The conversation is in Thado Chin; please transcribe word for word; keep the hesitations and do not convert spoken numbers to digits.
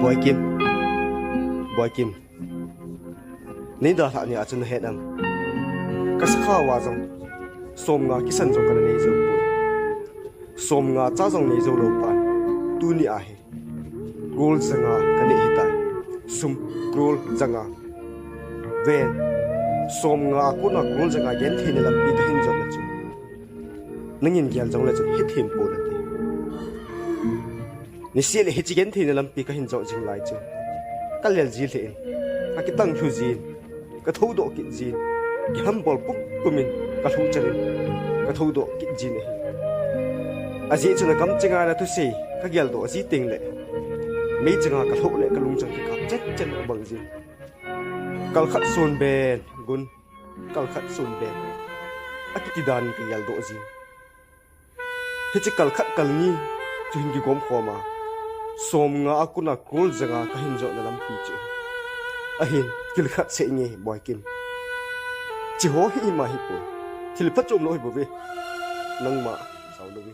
Boikim. Boikim. Nei dalhah nia chu nahet am? Ka sakha uva jong somnga kisan jong kana nei jou poi. Somnga cha jong nei jou lou pan, tuni a hi crore janga kanei hitai. Sum crore janga. Ven, somnga a kona crore janga gentheina lampi kahin jotna chu nangin gel jongle chun hethem pon nate. Niseh le hiche gentheina lampi kahin jot jing lai chun kalel ji lheh in, kakitang lhu jin, kathoudoh kit jin, kihambol pumpum in kalhuh chan in kathoudoh kit jin ahi. Ajeh chu nakam chenga nathusei kageldoh ji tengle mei chenga kalhoh le kalungchang kikap chetchet abang jin. Kalkhat sonben gun, kalkhat sonben, akiti dan kageldoh jin. Hiche kalkhat kalni chu hin kigom khoma, somnga a kona crore janga kahin jotna lampi chu ahin, thil khat seinge Boikim. Hicheho hi ima hipoi. Thil phachom lou hibouve. Nangma jaolouve.